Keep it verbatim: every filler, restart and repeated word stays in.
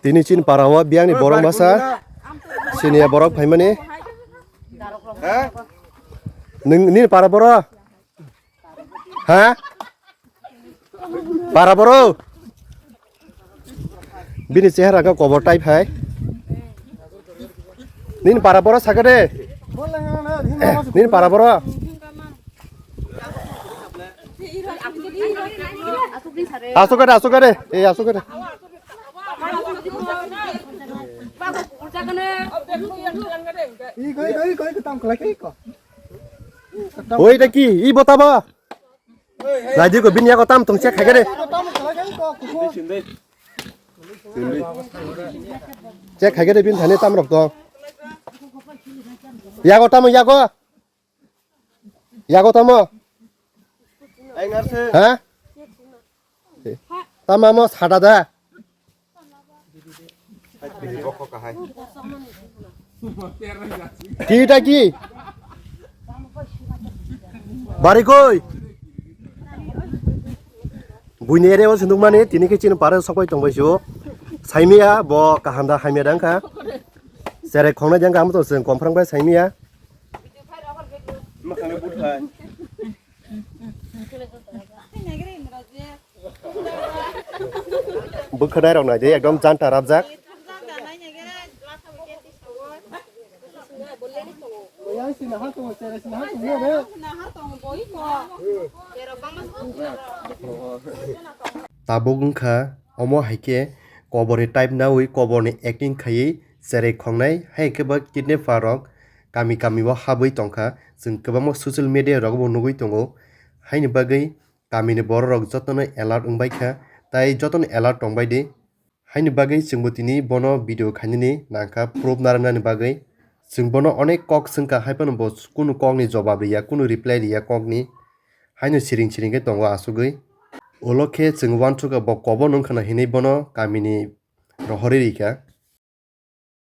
Tini chini para o biyangni borok masa siniya borok phaimani. Nini para boro? Ha? Para boro? Bini chehara khe kobor type hai. Nini para boro sakha de. Nini para boro. Asuk de, asuk de. Ei, asuk de. Oi, da ki? I bota ba? Naidi ko bini yago tam tong check khaigade. Check khaigade bini thani tam rok tong. Yago tamo yago. Yago tamo. Ha? Tamo amo sada da. Kita ki? Bari koi? Buini ere o sunduk mani tini khe chini pare sokoi tongbai su. Saimiya bo kaham da hamya dang kha. Sere khongnai jang kha amo to seng komprang bai saimiya. Bwkhwnai rok naidi ekdom janta rabjak. Tabuk wngkha omo hai khe koborni type nawi koborni acting khaiwi cherai khongnai hai khe bo kidnapper rok kami kami o habwi tongkha. Chwng kwbangma social media rogo bo nugwi tongo. Haini bagwi kamini borok rok jotono alert wngbai kha, tai jotono alert tongbai di. Haini bagwi chwngbo tini bono video khainani nangkha proof narwknani bagwi. Chwng bono onek kok swngkha, hai phano bo kunu kokni jobab riya, kunu reply riya kokni. Haino siring siring khe tongo asugwi. Ulo khe chwng uansukha bo kobo nungkhana hinwi bono kamini rohorwi rikha.